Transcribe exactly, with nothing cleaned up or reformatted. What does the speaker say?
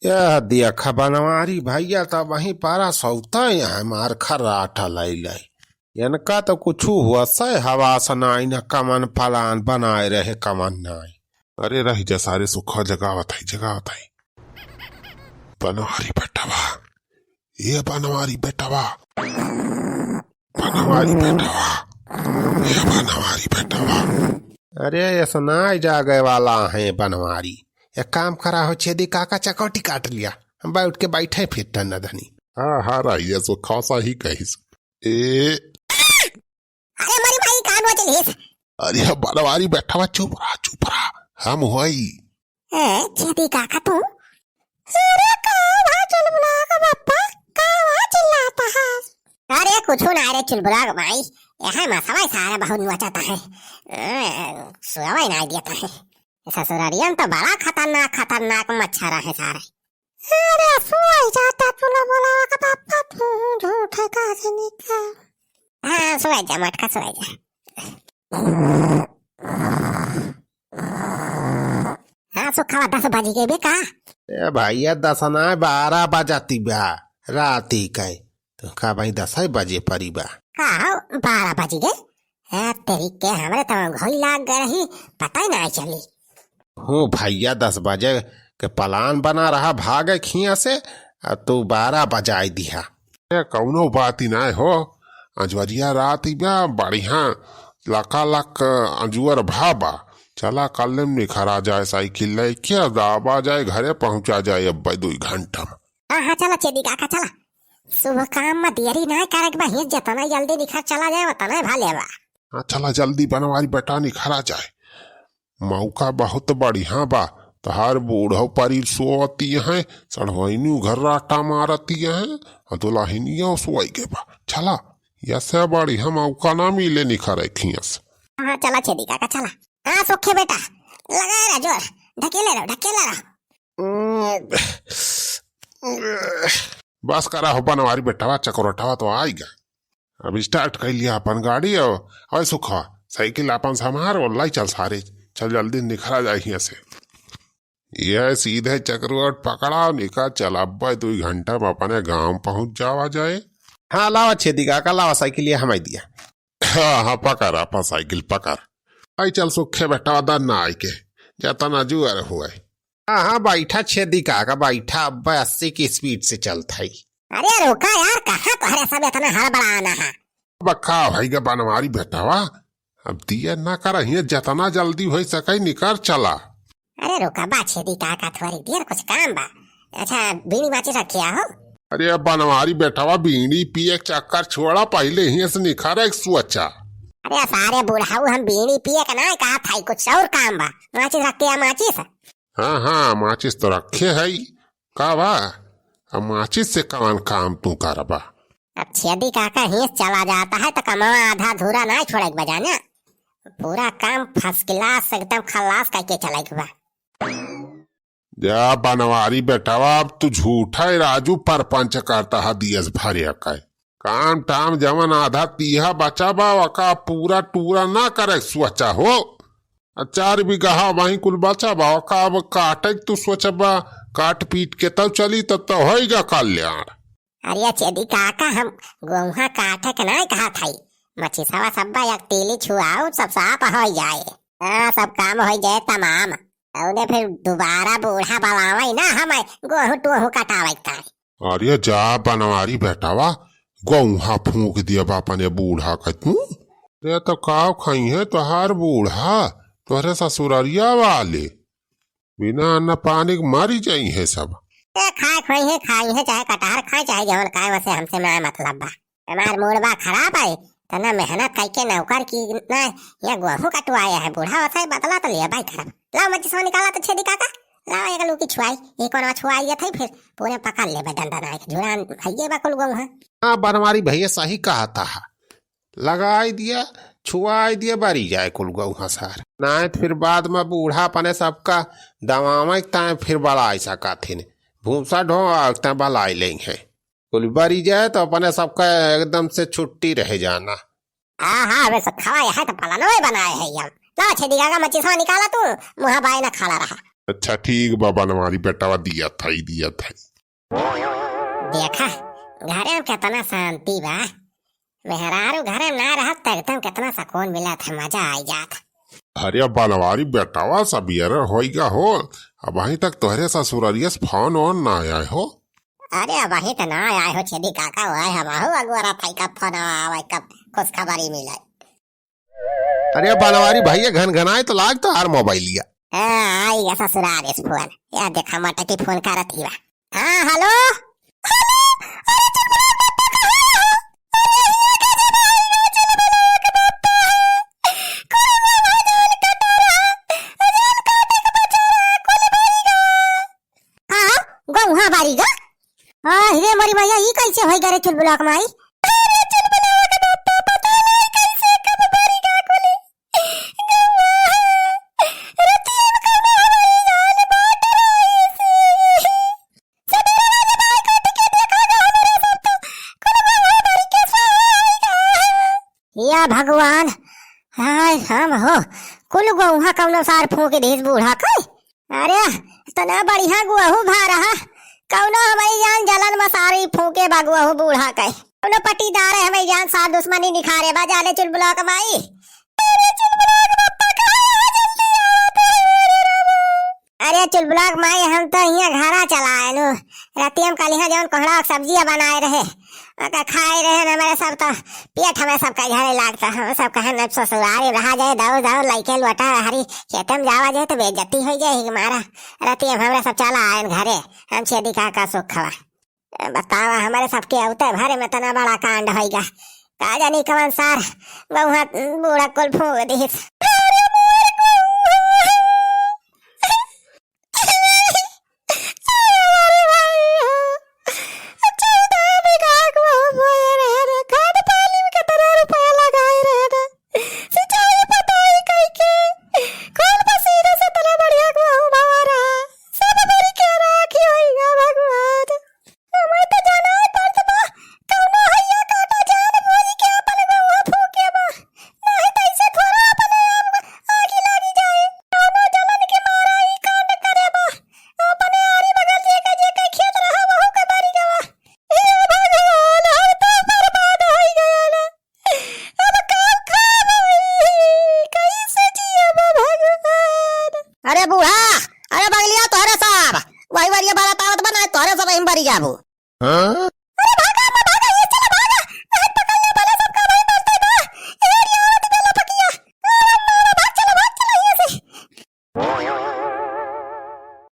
यह देखा बनवारी भइया, त वहीं पारा सौता यहाँ मार खर्राटा लइ लइ। इनका त कुछु हुआ सै हवास नाई, न कमन पलान बनाए रहे, कमन नाई। अरे रहि जा सारे सुखा, जगावत है, जगावत है। बनवारी बेटवा, ए बनवारी बेटवा, बनवारी बेटवा, ए बनवारी बेटवा। अरे, ऐसा नाई जागे वाला है बनवारी। एक काम करा हो छेदी काका, चकौटी काट लिया, हम बैठ के बैठे फिर टन धनी। हाँ, हाँ, रहिया सो खासा ही कहिस। ए अरे मरी भाई, कान बचल है। अरे बनवारी बेटवा, चुप रहा, चुप रहा, हम होई। ए, छेदी काका तू? अरे का बा चुलबुला का बप्पा, का बा चिल्लाता है? अरे कुछ ना रे चुलबुला का भाई, यहाँ मसवा सारा बहुत नचता है। ए, सुअवै नाई देता है। ससुरारियन तो बड़ा खतरनाक, खतरनाक मच्छर है सारे। अरे सोई जाता चुलबुला का बप्पा, तू झूठ है का से निका। हाँ, सोई जा मटका, सोई जा। हाँ, सुखवा, दस बजि गए बे का? ए भइया, दस ना, बारह बजती बा राती के। तो का भाई, दस ही बजे परी बा। का हो, बारह बजि गए? ए, तेरी के, हमरे तो घोई लाग गए रही, पता ही ना चली। हूँ भइया, दस बजे के पलान बना रहा भागे खिया से, आ तू बारह बजाई दिहा। ए, कौनो बात ही नाय हो, अंजुअरिया रात ही बा, बढ़िया लकालक अंजुअर भा बा। चला कल्ले में निखरा जाए, साइकिल लइके दाबा जाए, घरे पहुँचा जाए अब्बे दुई घंटा में। हाँ, हाँ, चला छेदी काका, चला। शुभ काम में देरी नाय करे के बा, हियाँ जतना जल्दी निखर चला जाए, उतना भले बा। हाँ, चला जल्दी बनवारी बेटा निखरा जाए। मौका बहुत बढ़िया बा, तहार बूढ़ो परी सोवती हैं, सढ़वइनू घर्राटा मारती हैं, आ दुलहिनियो सोई के बा। चला, यसे बढ़िया मौका ना मिले निखरे खिया से। हाँ, चला छेदी काका, चला। हाँ, सुखे बेटा, लगाए रह जोर, ढकेले रहो, ढकेले रहो। बस करा हो बनवारी बेटवा, चकरोटवा तो आइगा। अब start कर लिया अपन गाड़ी और, और सुखा, साइकिल अपन संभार और लाई चल सारे, चल जल्दी निखरा जाए हियाँ से। ये सीधे चकरोट पकड़ा और निकल चल, अब्बे दुई घंटा में अपने गाँव पहुँच जावा जाए। हाँ, लावा छेदी काका, लावा साइकिल, ये हमाई दिया। हाँ, हाँ, पकड़ अपन साइकिल, पकड़। आई चल सुखे बेटा, दर ना आई के, जतना जुअर हुए। हाँ, हाँ, बैठा छेदी काका, बैठा, अब्बे अस्सी की speed से चलत है। अरे रुका यार, कहाँ तोहरे सब इतना हड़बड़ाना है? अब का भइगा बनवारी बेटवा, अब दिया ना कर, हियाँ जतना जल्दी होइ सके निकर चला। अरे रुका बा छेदी काका, थोड़ी देर कुछ काम बा। अच्छा, बीड़ी माचिस रखिया हो? अरे बनवारी बेटवा, बीड़ी पिए के चक्कर छोड़ा, पहिले हियाँ से निखरे के सोचा। अरे सारे बुढ़ाऊ, हम बीड़ी पिए के ना कहा था, कुछ और काम बा। माचिस रखिया, माचिस। हाँ, हाँ, माचिस तो रखे है। का बा? अब माचिस से कवन काम तू करबा? अब छेदी काका हियाँ से चला जाता है तो कमवा आधा अधूरा ना छोड़े के बा जाना। पूरा काम first class एकदम खल्लास करके चले के बा। जा बनवारी बेटवा, अब तू झूठा ही राजू परपंच करता है दियस भरे के। काम टाम जवन आधा तीहा बचा बा, ओका पूरा टूरा ना करे सोचा हो। आ चार बीघा वहीं कुल बचा बा, ओका अब काटे के तू सोचबा, काट पीट के तब चली, तब तो होइगा कल्याण। अरे छेदी काका, हम गोहुआ काटे के नाय कहा थाई, मचिसवा सब्बा एक तीली छुआऊ, सब साफ हो जाए। हाँ, सब काम हो जाए तमाम। तौने फिर दोबारा बूढ़ा बलावे ना हमें गोहूँ टोहूँ कटावे के ताई। अरे जा बनवारी बेटावा, गोहुआ फूंक दिया बा अपने बूढ़ा का तू। अरे तो काव खाई है तोहार बूढ़ा, तोहरे ससुररिया वाले। बिना अन्न पानी के मरी जाई है सब। ए, खाए खोई है, खाई है, चाहे कटहर खाए, चाहे जवन खाए, वसे हमसे ना मतलब बा। हमार मूड बा खराब है, तो ना मेहनत करके नौकर की ना, या गोहूँ कटवाए है, बूढ़ा वसे बदला तो लिया भाई खराब। लाओ मच्छी सो निकाला तो छेदी काका, लाओ एक लूकी छुआई, ये कौन छुआई ये थे फिर पूरे पकड़ ले बा डंडा ना, एक झुरान हइये बा कुल गोहूँ है। हाँ, बनवारी भैया सही कहा था। लगाई दिया, छुआई दिया, बरी जाए कुल गोहूँ सार। नाय फिर बाद में बूढ़ा अपने सबका दवावे के ताय फिर बलाई सकत हिन। भूसा ढोआ के ताय बलाई लेंगे। कुल बरी जाए तो अपने सबका एकदम से छुट्टी रह जाना। हाँ, हाँ, अबे सब खवा, यहाँ तो पलनवे बनाए है हम। ला, छेदी काका, मचिसवा निकाला तू, मुँहा बाय ना खड़ा रहा। अच्छा, ठीक बा, बनवारी बेटवा, दिया था ही, दिया था ही। देखा, घरे में कितना शांति बा। मेहरारू घरे में ना रहत त एकदम कितना सुकून मिलत है, मजा आई जात। अरे बनवारी बेटवा, सबेरे होइगा हो, अबहीं तक तोहरे ससुररिया से फोन ओन ना आए हो। अरे अबहीं त ना आए हो छेदी काका, वह हमहू अगोरा था कब फोन आवे, कब खुशखबरी मिले। अरे बनवारी भैया, घनघनाए तो लाग तोहार मोबाइलिया। हाँ, आइगा ससुरार से फोन। या देखा मटकी फोन करत ही बा। हाँ, हेलो। हेलो, अरे चुलबुलाक बप्पा कहाँ हो? अरे ये कैसे भाई, ये चुलबुलाक बप्पा है। कोई वो भाई जान कटा रहा, जान काटे के बचा रहा, कुल भाई गा। हाँ, गौहा बारी गा। हाँ, हिरे मोरी मैया, ई कैसे होई गा रे चुलबुलाक माई? अरे चुलबुलाक बप्पा, पता नहीं कैसे कब बारी गा कुल। गौहा है, रतिया में कौनो हमारी जान बांट रहा है इसे। सबेरे राजा भाई को टिकट दिखा दो हमारे सब तो, कुल गौहा बारी के स्वाहा होई गा है। या भगवान, हाय हम हो, कुल गौहा कौनो सार फूंक दिहिस बूढ़ा के। अरे, तना बढ़िया गुहू भा रहा, कौनो हमारी जान जलन मसारी फूंके बा गुहू बूढ़ा के। कौनो पटीदार है हमारी जान सार दुश्मनी निखारे बा, जाले चुलबुलाक माई। अरे चुलबुलाक बप्पा कहाँ है, जल्दी आओ तो हमारे रामू। अरे चुलबुलाक माई, हम तो हियाँ घरा चला आएनु। रतिया में कलिहा जौन कोहड़ा के सब्जिया बनाए रहे, ओका खाए रहे न, हमारे सब तो पेट हमें सब का झरे लागता। हम सब कहे न ससुरारी रहा जाए, दौड़ दौड़ लइके लोटा हरी खेते में जावा जाए तो बेइज्जती हो जाए। हिक मारा रतिया में हमरा सब चला आएन घरे, हम छेदी काका सुखवा। बतावा, हमारे सबके अवते भरे में तना बड़ा कांड होइगा। का जानी कवन सार गौहा बूढ़ा कुल फूंक दिहिस।